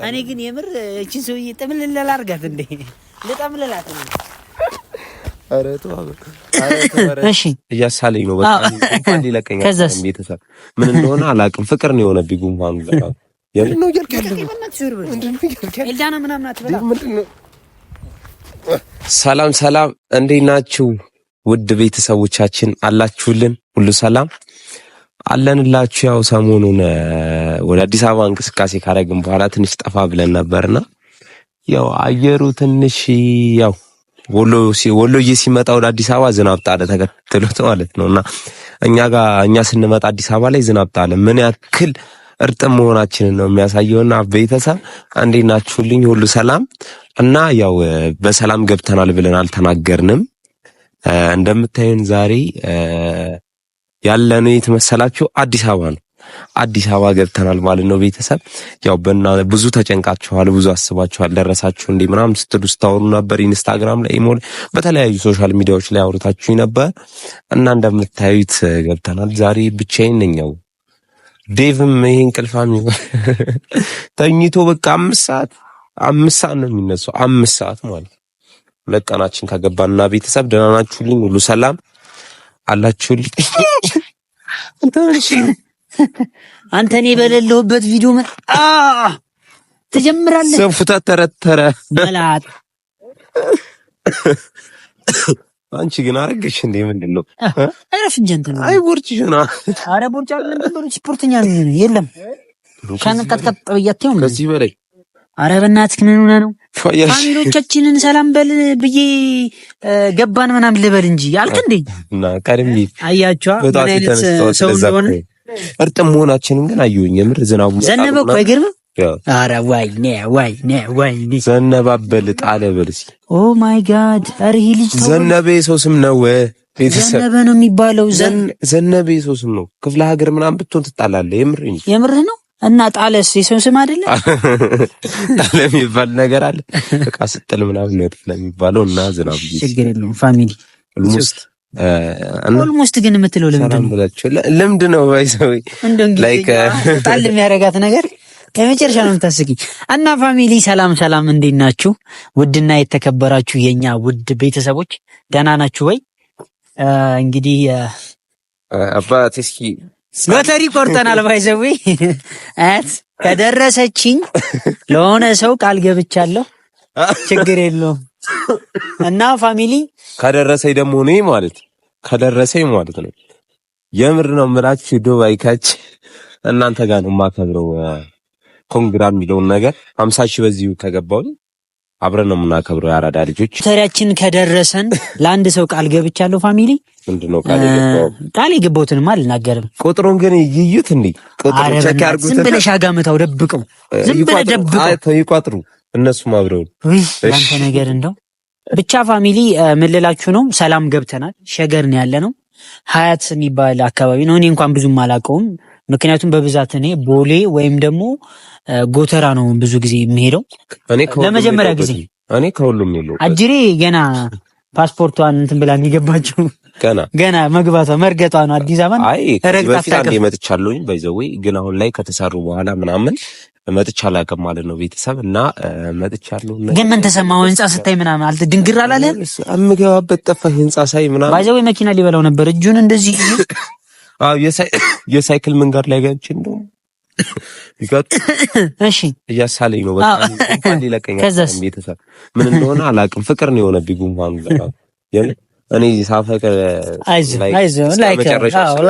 እኔ ግን የምር እቺን ሰውዬ ጥምልል ላድርጋት እንዴ? ልጠምልላት ነው። ኧረ ተው፣ ኧረ ተው፣ ኧረ እሺ። እያሳለኝ ነው። በቃ ጉንፋን ሊለቀኝ ከዛስ? ቤተሰብ ምን እንደሆነ አላውቅም። ፍቅር ነው የሆነብኝ ጉንፋኑ ለራሱ። የምንድን ነው እያልክ ያለኸው? ምንድን ነው እያልክ ያለኸው? ኤልዳና ምናምን አትበላ። ምንድን ነው? ሰላም ሰላም፣ እንዴት ናችሁ ውድ ቤተሰቦቻችን? አላችሁልን? ሁሉ ሰላም አለንላችሁ። ያው ሰሞኑን ወደ አዲስ አበባ እንቅስቃሴ ካረግን በኋላ ትንሽ ጠፋ ብለን ነበርና ያው አየሩ ትንሽ ያው ወሎዬ ሲመጣ ወደ አዲስ አበባ ዝናብ ጣለ ተከትሎት ማለት ነው። እና እኛ ጋር እኛ ስንመጣ አዲስ አበባ ላይ ዝናብ ጣለ። ምን ያክል እርጥብ መሆናችንን ነው የሚያሳየውና ቤተሰብ እንዴት ናችሁልኝ? ሁሉ ሰላም እና ያው በሰላም ገብተናል ብለን አልተናገርንም። እንደምታዩን ዛሬ ያለነው የት መሰላችሁ? አዲስ አበባ ነው። አዲስ አበባ ገብተናል ማለት ነው። ቤተሰብ ያው በና ብዙ ተጨንቃችኋል፣ ብዙ አስባችኋል። ደረሳችሁ እንዴ ምናምን ስትሉ ስታወሩ ነበር። ኢንስታግራም ላይ፣ ኢሞ ላይ፣ በተለያዩ social media ዎች ላይ አውርታችሁ ነበር እና እንደምታዩት ገብተናል። ዛሬ ብቻዬን ነኝ። ያው ዴቭም ይሄ እንቅልፋም ተኝቶ በቃ 5 ሰዓት 5 ሰዓት ነው የሚነሳው። 5 ሰዓት ማለት ነው። 2 ቀናችን ከገባንና ቤተሰብ ደህና ናችሁልኝ? ሁሉ ሰላም አላችሁልኝ? አንተ ምን እሺ አንተ እኔ በሌለሁበት ቪዲዮ ምን ትጀምራለህ? ሰንፉ ተተረተረ። መላጥ። አንቺ ግን አረገሽ እንዴ? ምንድን ነው? እረፍ እንጂ አንተ ነው። አይ ቦርጭሽ ነው። አረ ቦርጭ አይደለም፣ ስፖርተኛ ነው። የለም ሻንቀጥቀጥ ብያቴው። ከዚህ በላይ አረ በእናትህ ምን ሆነህ ነው? Family ዎቻችንን ሰላም በል ብዬ ገባን ምናምን ልበል እንጂ አልክ እንዴ? እና ቀድሜ አያችኋ ምን አይነት ሰው እንደሆነ። እርጥብ መሆናችንን ግን አየሁኝ። የምር ዝናቡ ዘነበ እኮ፣ አይገርምም? አረ ወይኔ ወይኔ ወይኔ! ዘነባበል ጣለ በል እስኪ። Oh my God! አረ ይሄ ልጅ ዘነበ የሰው ስም ነው። ቤተሰብ ዘነበ ነው የሚባለው። ዘነበ የሰው ስም ነው። ክፍለ ሀገር ምናምን ብትሆን ትጣላለህ። የምር የምርህ ነው። እና ጣለስ የሰው ስም አይደለ? ጣለ የሚባል ነገር አለ። እቃ ስጥል ምናምን ነው የሚባለው። እና ዝናብ ችግር የለውም family። Almost Almost ግን የምትለው ለምንድን ነው? ልምድ ነው ባይሰው። Like ጣል የሚያደርጋት ነገር የመጨረሻ ነው የምታስቂኝ። እና family ሰላም ሰላም፣ እንዴት ናችሁ? ውድና የተከበራችሁ የኛ ውድ ቤተሰቦች ደህና ናችሁ ወይ? እንግዲህ አባት እስኪ ሎተሪ ቆርጠናል። By the way አያት ከደረሰችኝ ለሆነ ሰው ቃል ገብቻለሁ። ችግር የለውም። እና family ከደረሰኝ ደግሞ እኔ ማለት ከደረሰኝ ማለት ነው የምር ነው የምላችሁ ዱባይ ካች እናንተ ጋር ነው የማከብረው። Congra የሚለውን ነገር 50,000 በዚሁ ከገባሁኝ አብረን ነው የምናከብረው የአራዳ ልጆች። ሎተሪያችን ከደረሰን ለአንድ ሰው ቃል ገብቻለሁ። Family ምንድን ነው ቃል የገባው? ቃል የገባሁትንማ አልናገርም። ቁጥሩን ግን ይዩት እንዴ፣ ቁጥሩን check ያድርጉት። ዝም ብለሽ አጋምታው ደብቀው፣ ዝም ብለህ ደብቀው። ይቋጥሩ እነሱም አብረው። ያንተ ነገር እንደው ብቻ። Family ምን ልላችሁ ነው፣ ሰላም ገብተናል። ሸገር ነው ያለ ነው፣ ሀያት የሚባል አካባቢ ነው። እኔ እንኳን ብዙም አላውቀውም፣ ምክንያቱም በብዛት እኔ ቦሌ ወይም ደግሞ ጎተራ ነው ብዙ ጊዜ የምሄደው። ለመጀመሪያ ጊዜ እኔ ከሁሉም የለሁም። አጅሬ ገና ፓስፖርቷን እንትን ብላ የሚገባችው ገና ገና መግባቷ መርገጧ ነው። አዲስ አበባን አይ ከዚህ በፊት አንዴ መጥቻለሁኝ by the way፣ ግን አሁን ላይ ከተሰሩ በኋላ ምናምን መጥቻ አላውቅም ማለት ነው። ቤተሰብ እና መጥቻለሁ። ግን ምን ተሰማው ህንጻ ስታይ ምናምን አልተ ድንግር አላለህም? የምገባበት ጠፋኝ ህንጻ ሳይ ምናምን። By the way መኪና ሊበላው ነበር እጁን እንደዚህ። አዎ የሳይክል መንገድ ላይ ገብቼ እንደውም ይቀጥ እሺ እያሳለኝ ነው። በቃ ጉንፋን ሊለቀኝ ቤተሰብ ምን እንደሆነ አላውቅም። ፍቅር ነው የሆነብኝ ጉንፋኑ ለራሱ። እኔ ሳፈቅር አይዞህ አይዞህ፣ like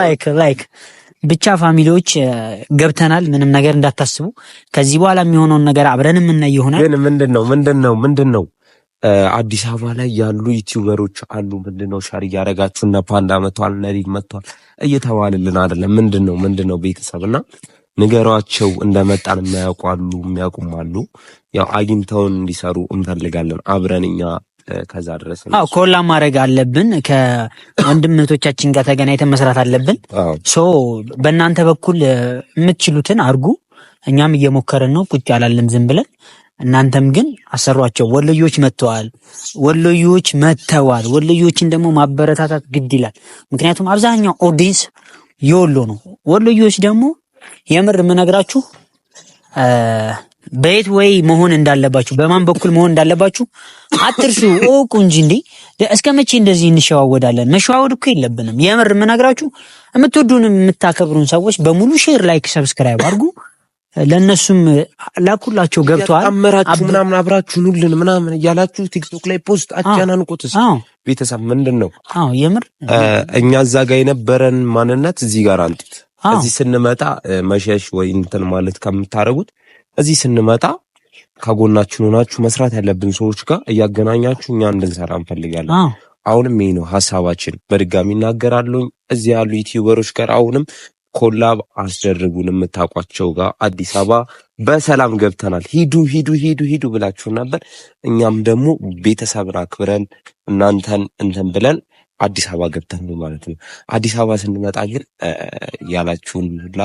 like like ብቻ family ዎች ገብተናል። ምንም ነገር እንዳታስቡ። ከዚህ በኋላ የሚሆነውን ነገር አብረን የምናይ ይሆናል። ግን ምንድን ነው አዲስ አበባ ላይ ያሉ YouTuber ኦች አሉ። ምንድን ነው share እያደረጋችሁ እነ ፓንዳ መጥቷል፣ እነ ሪድ መጥቷል እየተባልልን አይደለም። ምንድን ነው ቤተሰብ እና ንገሯቸው። እንደመጣን የሚያውቁ አሉ፣ የሚያውቁም አሉ። ያው አግኝተውን እንዲሰሩ እንፈልጋለን አብረን እኛ ከዛ ድረስ። አዎ collab ማድረግ አለብን። ከወንድም እህቶቻችን ጋር ተገናኝተን መስራት አለብን። So በእናንተ በኩል የምትችሉትን አድርጉ። እኛም እየሞከርን ነው፣ ቁጭ አላለም ዝም ብለን። እናንተም ግን አሰሯቸው። ወሎዮች መጥተዋል፣ ወሎዮች መጥተዋል። ወሎዮችን ደግሞ ማበረታታት ግድ ይላል። ምክንያቱም አብዛኛው audience የወሎ ነው። ወሎዮች ደግሞ የምር የምነግራችሁ በየት ወይ መሆን እንዳለባችሁ በማን በኩል መሆን እንዳለባችሁ አትርሱ፣ እወቁ እንጂ እንዴ እስከ መቼ እንደዚህ እንሸዋወዳለን? መሸዋወድ እኮ የለብንም። የምር የምነግራችሁ የምትወዱን የምታከብሩን ሰዎች በሙሉ share፣ like፣ subscribe አድርጉ። ለእነሱም ላኩላቸው። ገብተዋል። አመራችሁ ምናምን አብራችሁ ኑልን ምናምን እያላችሁ ቲክቶክ ላይ post አጨናንቁትስ። ቤተሰብ ምንድን ነው? አዎ የምር እኛ እዛ ጋር የነበረን ማንነት እዚህ ጋር አንጡት። እዚህ ስንመጣ መሸሽ ወይ እንትን ማለት ከምታረጉት እዚህ ስንመጣ ከጎናችን ሆናችሁ መስራት ያለብን ሰዎች ጋር እያገናኛችሁ እኛ እንድንሰራ እንፈልጋለን። አሁንም ይሄ ነው ሀሳባችን። በድጋሚ እናገራለሁኝ እዚህ ያሉ YouTuber ኦች ጋር አሁንም collab አስደርጉን የምታውቋቸው ጋር አዲስ አበባ በሰላም ገብተናል። ሂዱ ሂዱ ሂዱ ሂዱ ብላችሁ ነበር። እኛም ደግሞ ቤተሰብን አክብረን እናንተን እንትን ብለን አዲስ አበባ ገብተን ማለት ነው። አዲስ አበባ ስንመጣ ግን ያላችሁን ሁላ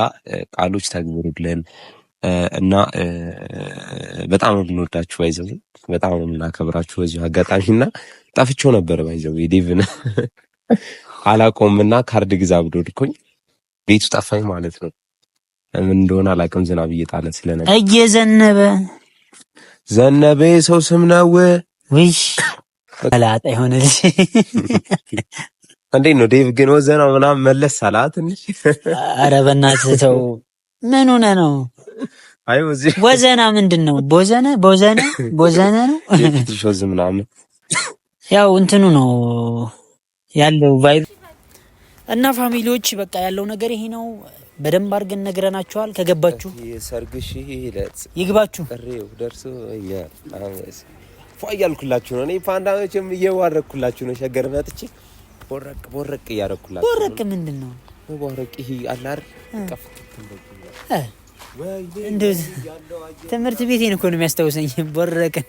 ቃሎች ተግብሩልን እና በጣም ነው የምንወዳችሁ፣ by the way በጣም ነው የምናከብራችሁ። በዚሁ አጋጣሚ እና ጠፍቼው ነበር by the way ዴቭን አላቆምና ካርድ ግዛ ብሎ ልኮኝ ቤቱ ጠፋኝ ማለት ነው። ምን እንደሆነ አላውቅም። ዝናብ እየጣለ ስለነበር እየዘነበ ዘነበ የሰው ስም ነው ውይ መላጣ የሆነ ልጅ እንዴት ነው ዴቭ ግን ወዘናው ምናምን መለስ አላ ትንሽ። ኧረ በእናትህ ተው። ምን ሆነ ነው? አይ ወዚ ወዘና ምንድን ነው? ቦዘነ ቦዘነ ቦዘነ ነው የፊትሽ ወዝ ምናምን ያው እንትኑ ነው ያለው vibe እና family ዎች በቃ ያለው ነገር ይሄ ነው። በደንብ አድርገን ነግረናችኋል። ከገባችሁ የሰርግሽ ዕለት ይግባችሁ። ጥሬው ደርሶኛል ፏ እያልኩላችሁ ነው። እኔ ፓንዳ መቼም እየዋረኩላችሁ ነው። ሸገር መጥቼ ቦረቅ ቦረቅ እያረኩላችሁ። ቦረቅ ምንድን ነው? ቦረቅ ይሄ አለ አይደል? እንደው ትምህርት ቤቴን እኮ ነው የሚያስታውሰኝ ቦረቅን።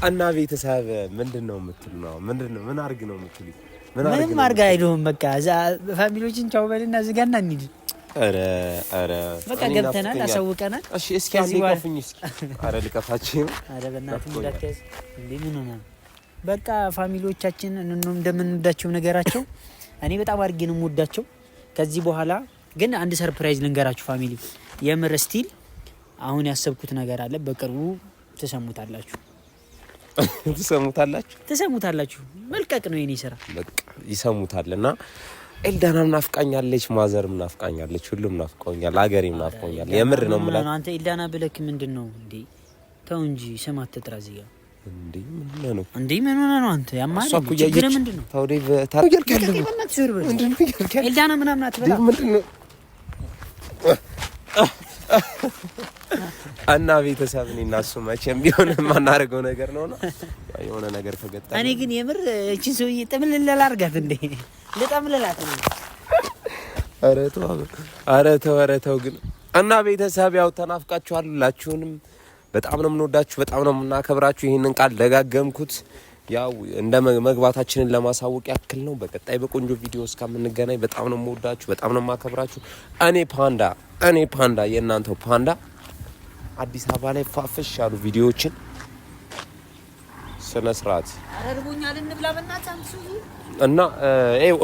እና ቤተሰብ ምንድን ነው የምትሉ ነው? ምንድን ነው ምን አድርግ ነው የምትሉ? ምንም አድርግ አይሉህም። በቃ family ዎችን ቻው በልና ዝጋና እንሂድ። ኧረ ኧረ በቃ ገብተናል፣ አሳውቀናል። እሺ እስኪ አንዴ ቀፉኝ እስኪ። ኧረ ልቀፋችሁ። ኧረ በእናትህ እንዳትያዝ እንዴ! ምን ሆነህ ነው? በቃ family ዎቻችን እንደምንወዳቸው ነገራቸው። እኔ በጣም አድርጌ ነው የምወዳቸው። ከዚህ በኋላ ግን አንድ surprise ልንገራችሁ family። የምር still አሁን ያሰብኩት ነገር አለ። በቅርቡ ትሰሙታላችሁ ትሰሙታላችሁ ትሰሙታላችሁ። መልቀቅ ነው የኔ ስራ። በቃ ይሰሙታል። እና ኤልዳናም ናፍቃኛለች፣ mother ም ናፍቃኛለች፣ ሁሉም ናፍቀውኛል፣ አገሬም ናፍቀውኛል። የምር ነው የምላት። አንተ ኤልዳና ብለክ ምንድን ነው እንዴ? ተው እንጂ ስም አትጥራ እዚህ ጋር። እንዴ ምን ሆነህ ነው? እንዴ ምን ሆነህ ነው አንተ? ያማል። ችግርህ ምንድን ነው? ተው ዴቭ፣ ተው እያልክ ያለው ምንድን ነው እያልክ ያለው? ኤልዳና ምናምን አትበላ። ምንድን ነው? እና ቤተሰብ እኔ እና እሱ መቼም ቢሆን የማናደርገው ነገር ነውና የሆነ ነገር ከገጠመን እኔ ግን የምር እቺን ሰውዬ ጥምልል አድርጋት እንዴ ልጠምልላት ነው። ኧረ ተው ኧረ ተው ኧረ ተው ግን እና ቤተሰብ ያው ተናፍቃችኋል። ሁላችሁንም በጣም ነው የምንወዳችሁ፣ በጣም ነው የምናከብራችሁ። ይህንን ቃል ደጋገምኩት ያው እንደ መግባታችንን ለማሳወቅ ያክል ነው። በቀጣይ በቆንጆ ቪዲዮ እስከምንገናኝ በጣም ነው የምወዳችሁ፣ በጣም ነው የማከብራችሁ። እኔ ፓንዳ እኔ ፓንዳ የእናንተው ፓንዳ አዲስ አበባ ላይ ፋፍሽ ያሉ ቪዲዮዎችን ስነ ስርዓት እና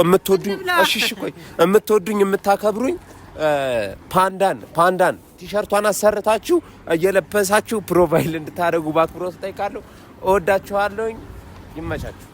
የምትወዱኝ እሺ፣ እሺ፣ ቆይ የምትወዱኝ የምታከብሩኝ ፓንዳን ፓንዳን ቲሸርቷን አሰርታችሁ እየለበሳችሁ profile እንድታደርጉ በአክብሮት እጠይቃለሁ። እወዳችኋለሁኝ። ይመቻችሁ።